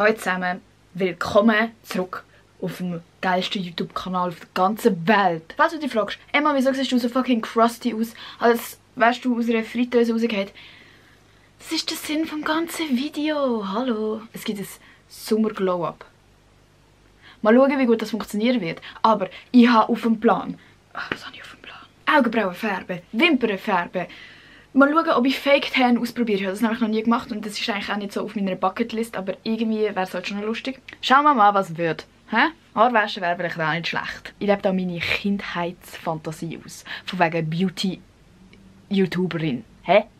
Hallo zusammen, willkommen zurück auf dem geilsten YouTube-Kanal auf der ganzen Welt. Falls du dich fragst, Emma, wieso siehst du so fucking crusty aus, als wärst du aus einer Fritteuse rausgehauen? Das ist der Sinn vom ganzen Video. Hallo. Es gibt ein Sommer-Glow-Up. Mal schauen, wie gut das funktionieren wird. Aber ich habe auf dem Plan... was habe ich auf dem Plan? Augenbrauen färben, Wimpern färben. Mal schauen, ob ich Fake Tan ausprobiere. Ich habe das nämlich noch nie gemacht und das ist eigentlich auch nicht so auf meiner Bucketlist, aber irgendwie wäre es halt schon lustig. Schauen wir mal, was wird. Haarwaschen wäre vielleicht auch nicht schlecht. Ich lebe da meine Kindheitsfantasie aus. Von wegen Beauty-YouTuberin.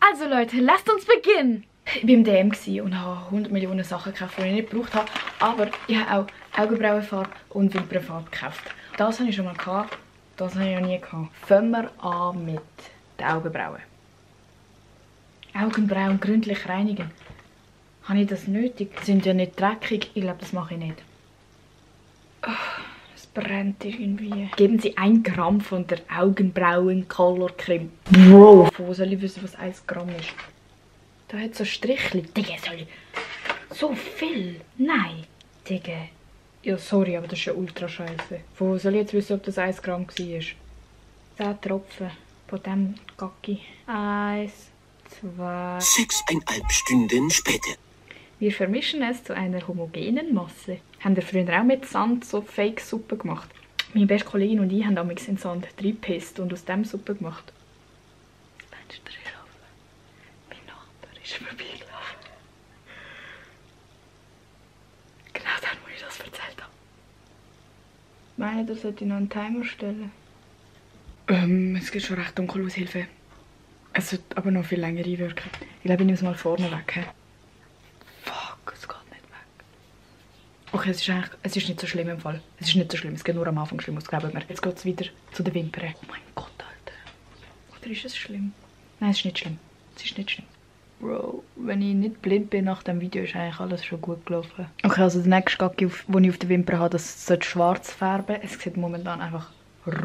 Also Leute, lasst uns beginnen! Ich war im DM und habe 100 Millionen Sachen gekauft, die ich nicht gebraucht habe. Aber ich habe auch Augenbrauenfarbe und Wimpernfarbe gekauft. Das hatte ich schon mal gehabt, das habe ich noch nie gehabt. Fangen wir an mit den Augenbrauen. Augenbrauen gründlich reinigen. Habe ich das nötig? Sie sind ja nicht dreckig. Ich glaube, das mache ich nicht. Es brennt irgendwie. Geben Sie 1 Gramm von der Augenbrauen-Color-Creme. Bro! Wo soll ich wissen, was 1 Gramm ist? Da hat es so Strichli. Digga, soll ich... So viel? Nein. Digga. Ja, sorry, aber das ist ja ultra scheiße. Wo soll ich jetzt wissen, ob das 1 Gramm war? 10 Tropfen von diesem Gacki. 1, 2... 6,5 Stunden später. Wir vermischen es zu einer homogenen Masse. Haben wir früher auch mit Sand so Fake-Suppe gemacht. Meine beste Kollegin und ich haben damals in Sand reingepisst und aus dem Suppe gemacht. Das Fenster ist offen. Mein Nachbar ist vorbeigelaufen. Genau dann, wo ich das erzählt habe. Ich meine, da sollte ich noch einen Timer stellen. Es geht schon recht dunkel aus, Hilfe. Es wird aber noch viel länger einwirken. Ich glaube, ich nehme es mal vorne weg. Fuck, es geht nicht weg. Okay, es ist nicht so schlimm im Fall. Es ist nicht so schlimm, es geht nur am Anfang schlimm aus, glauben wir. Jetzt geht es wieder zu den Wimpern. Oh mein Gott, Alter. Oder ist es schlimm? Nein, es ist nicht schlimm. Es ist nicht schlimm. Bro, wenn ich nicht blind bin nach dem Video, ist eigentlich alles schon gut gelaufen. Okay, also der nächste Gacki, den ich auf den Wimpern habe, das sollte schwarz färben. Es sieht momentan einfach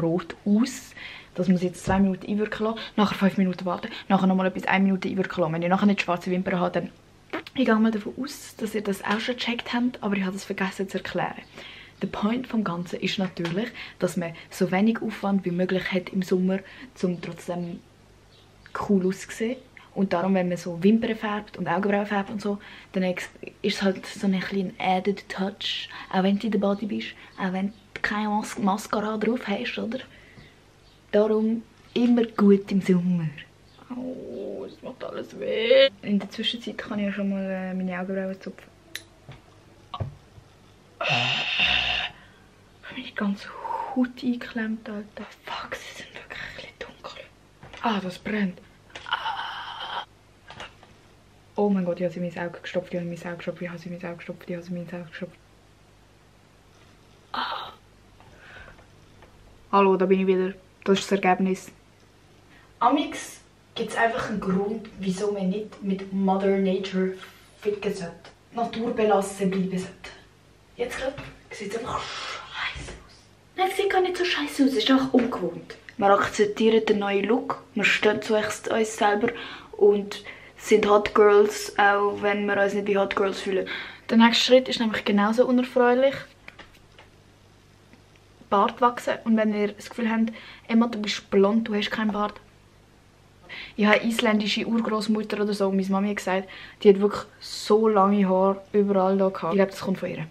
rot aus. Das muss ich jetzt 2 Minuten einwirken lassen, nachher 5 Minuten warten, nachher nochmal etwas 1 Minute einwirken lassen. Wenn ich nachher nicht schwarze Wimpern habe, dann... Ich gehe mal davon aus, dass ihr das auch schon gecheckt habt, aber ich habe das vergessen zu erklären. Der Point vom Ganzen ist natürlich, dass man so wenig Aufwand wie möglich hat im Sommer, um trotzdem cool auszusehen. Und darum, wenn man so Wimpern färbt und Augenbrauen färbt und so, dann ist es halt so ein kleiner added touch, auch wenn du in der Body bist, auch wenn du keine Mascara drauf hast, oder? Darum immer gut im Sommer. Oh, es macht alles weh. In der Zwischenzeit kann ich ja schon mal meine Augenbrauen zupfen. Meine ganze Haut eingeklemmt, Alter. Fuck, sie sind wirklich ein bisschen dunkel. Das brennt. Oh mein Gott, ich habe sie in mein Auge gestopft, ich habe sie in mein Auge gestopft, ich habe sie in mein Auge gestopft, ich habe sie in mein Auge gestopft. Hallo, da bin ich wieder. Das ist das Ergebnis. Amix gibt es einfach einen Grund, wieso man nicht mit Mother Nature ficken sollte. Naturbelassen bleiben sollte. Jetzt gerade sieht es einfach scheiße aus. Nein, es sieht gar nicht so scheiße aus, es ist einfach ungewohnt. Wir akzeptieren den neuen Look, wir stehen zu uns selber und sind Hot Girls, auch wenn wir uns nicht wie Hot Girls fühlen. Der nächste Schritt ist nämlich genauso unerfreulich. Bart wachsen. Und wenn ihr das Gefühl habt, Emma, du bist blond, du hast keinen Bart. Ich habe eine isländische Urgroßmutter oder so, meine Mami hat gesagt, die hat wirklich so lange Haare überall da gehabt. Ich glaube, das kommt von ihr.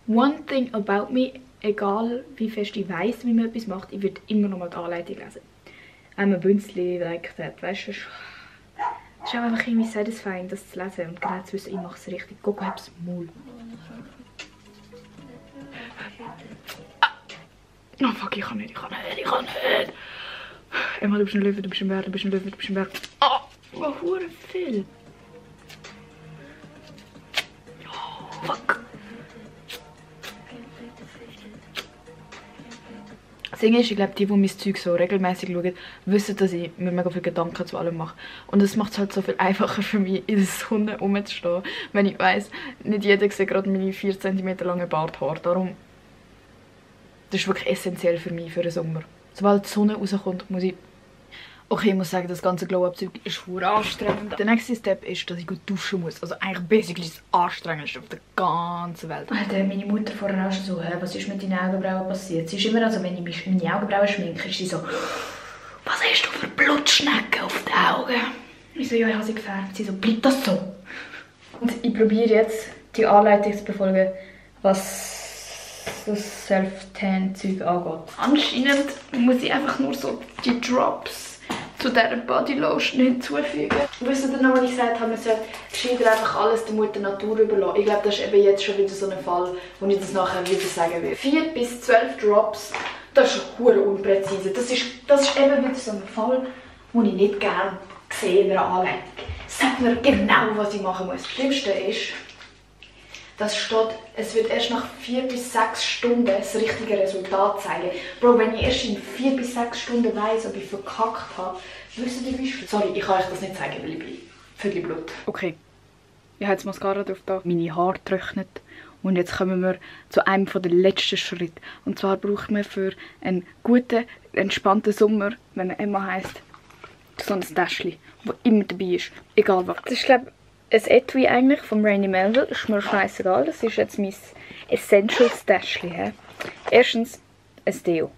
One thing about me, egal wie fest ich weiss, wie man etwas macht, ich würde immer noch mal die Anleitung lesen. I'm a Bünzli like that, weißt du? Es ist auch einfach irgendwie satisfying, das zu lesen und genau zu wissen, ich mache es richtig. Guck, ich hab's Maul. Oh fuck, ich kann nicht. Emma, du bist ein Löwe, du bist ein Bär, du bist ein Löwe, du bist ein Bär. Oh, hure viel. Oh, fuck. Das Ding ist, ich glaube, die mein Zeug so regelmäßig schauen, wissen, dass ich mir mega viele Gedanken zu allem mache. Und es macht es halt so viel einfacher für mich, in der Sonne rumzustehen, wenn ich weiss, nicht jeder sieht gerade meine 4 cm lange Barthaare. Darum, das ist wirklich essentiell für mich, für den Sommer. Sobald die Sonne rauskommt, muss ich Okay, ich muss sagen, das ganze Glow-Up-Zeug ist verdammt anstrengend. Der nächste Step ist, dass ich gut duschen muss. Also eigentlich basically das Anstrengendste auf der ganzen Welt. Alter, meine Mutter vorher auch schon so, was ist mit deinen Augenbrauen passiert? Sie ist immer also, wenn ich meine Augenbrauen schminke, ist sie so, was hast du für Blutschnecken auf den Augen? Ich so, ja, ich habe sie gefärbt. Sie so, bleibt das so? Und ich probiere jetzt, die Anleitung zu befolgen, was das Self-Tan-Zeug angeht. Anscheinend muss ich einfach nur so die Drops zu dieser Bodylotion hinzufügen. Wisst ihr noch, was ich gesagt habe, man sollte gescheiter einfach alles der Mutter Natur überlassen. Ich glaube, das ist eben jetzt schon wieder so ein Fall, wo ich das nachher wieder sagen will. 4 bis 12 Drops, das ist hure unpräzise. Das ist eben wieder so ein Fall, den ich nicht gerne sehe in einer Anleitung. Sagt mir genau, was ich machen muss. Das Schlimmste ist, das steht, es wird erst nach 4 bis 6 Stunden das richtige Resultat zeigen. Bro, wenn ich erst in 4 bis 6 Stunden weiss, ob ich verkackt habe, wisst ihr wie viel? Sorry, ich kann euch das nicht zeigen, weil ich bin völlig Blut. Okay, ich habe jetzt Mascara drauf da. Meine Haare trocknet. Und jetzt kommen wir zu einem der letzten Schritte. Und zwar braucht man für einen guten, entspannten Sommer, wenn er Emma heisst, so ein Täschchen, das immer dabei ist. Egal was. Das ist, glaube ich, ein Etui eigentlich von Rainy Melville. Ist mir scheißegal. Das ist jetzt mein Essentials-Täschchen. Erstens ein Deo.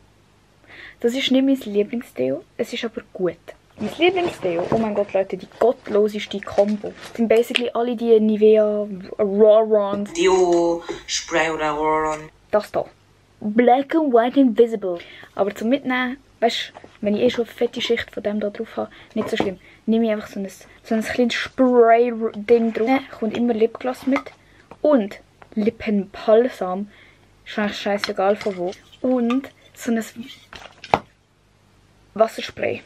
Das ist nicht mein Lieblingsdeo, es ist aber gut. Mein Lieblingsdeo, oh mein Gott Leute, die gottloseste Kombo. Das sind basically alle die Nivea Roll-On. Deo, Spray oder Roll-On. Das hier. Black and White Invisible. Aber zum Mitnehmen, weißt du, wenn ich schon eine fette Schicht von dem da drauf habe, nicht so schlimm. Nehme ich einfach so ein kleines Spray-Ding drauf. Kommt immer Lipgloss mit. Und Lippenbalsam. Ist eigentlich scheißegal von wo. Und so ein Wasserspray.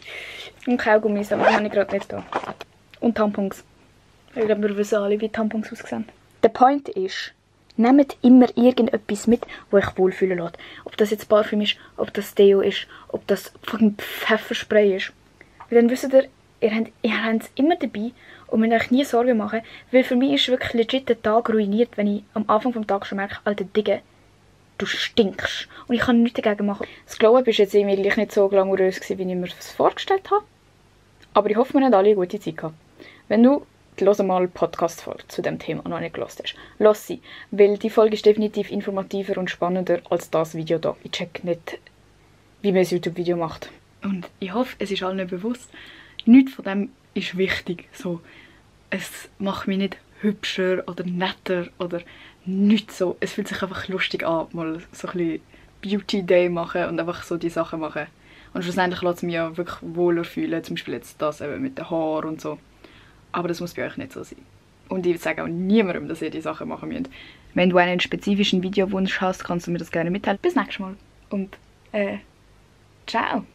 Und Kaugummis, aber das habe ich gerade nicht da. Und Tampons. Ich glaube, wir wissen alle, wie Tampons aussehen. Der Point ist, nehmt immer irgendetwas mit, wo euch wohlfühlen lässt. Ob das jetzt Parfüm ist, ob das Deo ist, ob das fucking Pfefferspray ist. Weil dann wisst ihr habt es immer dabei und müsst euch nie Sorgen machen. Weil für mich ist wirklich legit der Tag ruiniert, wenn ich am Anfang des Tages schon merke, Alter Digga, du stinkst. Und ich kann nichts dagegen machen. Das Glow-Up war jetzt irgendwie nicht so glamourös, wie ich mir das vorgestellt habe. Aber ich hoffe, wir haben alle eine gute Zeit gehabt. Wenn du hör mal Podcast-Folge zu diesem Thema noch nicht gehört hast, lass sie. Weil die Folge ist definitiv informativer und spannender als das Video hier. Ich check nicht, wie man ein YouTube-Video macht. Und ich hoffe, es ist allen bewusst, nichts von dem ist wichtig. So, es macht mich nicht hübscher oder netter oder nichts so. Es fühlt sich einfach lustig an, mal so ein bisschen Beauty Day machen und einfach so die Sachen machen. Und schlussendlich lässt es mich ja wirklich wohler fühlen, zum Beispiel jetzt das eben mit den Haaren und so. Aber das muss bei euch nicht so sein. Und ich sage auch niemandem, dass ihr die Sachen machen müsst. Wenn du einen spezifischen Videowunsch hast, kannst du mir das gerne mitteilen. Bis nächstes Mal. Und, ciao.